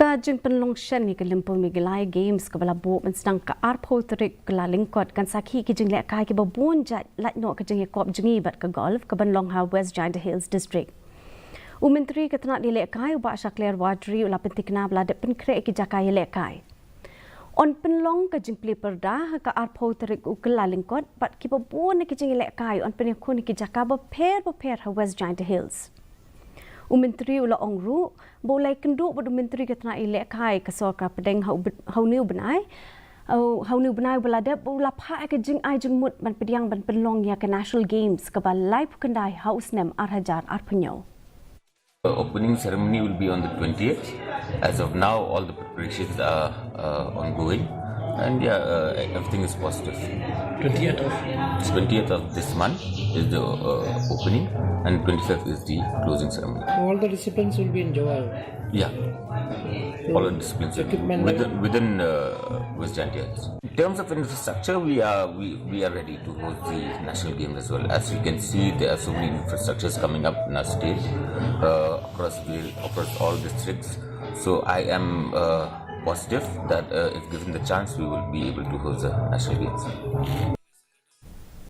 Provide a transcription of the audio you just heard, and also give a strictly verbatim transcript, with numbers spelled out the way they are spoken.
Ka jingpynlong shen ïa ka Lymphul Meghalaya Games kaba la buh mynstang ka arphew tarik Kyllalyngkot kan sakhi ki jinglehkai kiba bun jait, lait noh ka jingïakop jngi bad ka golf kaban long ha West Jaintia Hills District. U Myntri ka tnat ïalehkai u Bah Shakliar Warjri u la pynthikna ba la dep pynkhreh ki jaka ïalehkai. Yn pynlong ka jingplie pyrda ha ka arphew tarik u Kyllalyngkot bad kiba bun na ki jingïalehkai yn pynïakhun ha ki jaka bapher bapher ha West Jaintia Hills. U Myntri u la ong ruh ba u la ïakynduh bad u Myntri ka tnat ïalehkai ka sorkar pdeng ha u bn-, ha une u bnai, ha une u bnai uba la dep, ba u la phah ïa ka jingai jingmut ban pdiang ban pynlong ïa ka National Games kaba laiphew khyndai ha u snem ar hajar arphew hynñiew. The opening ceremony will be on the twentieth. As of now, all the preparations are uh, ongoing, and yeah, uh, everything is positive. Twentieth of Twentieth of this month is the uh, opening, and twenty-fifth is the closing ceremony. All the disciplines will be in Jowai. Yeah, all the disciplines Equipment within within uh, West Jaintia Hills. In terms of infrastructure, we are we, we are ready to host the national games as well. As you can see, there are so many infrastructures coming up in our state uh, across the, across all districts. So I am uh, positive that uh, if given the chance, we will be able to host the national games.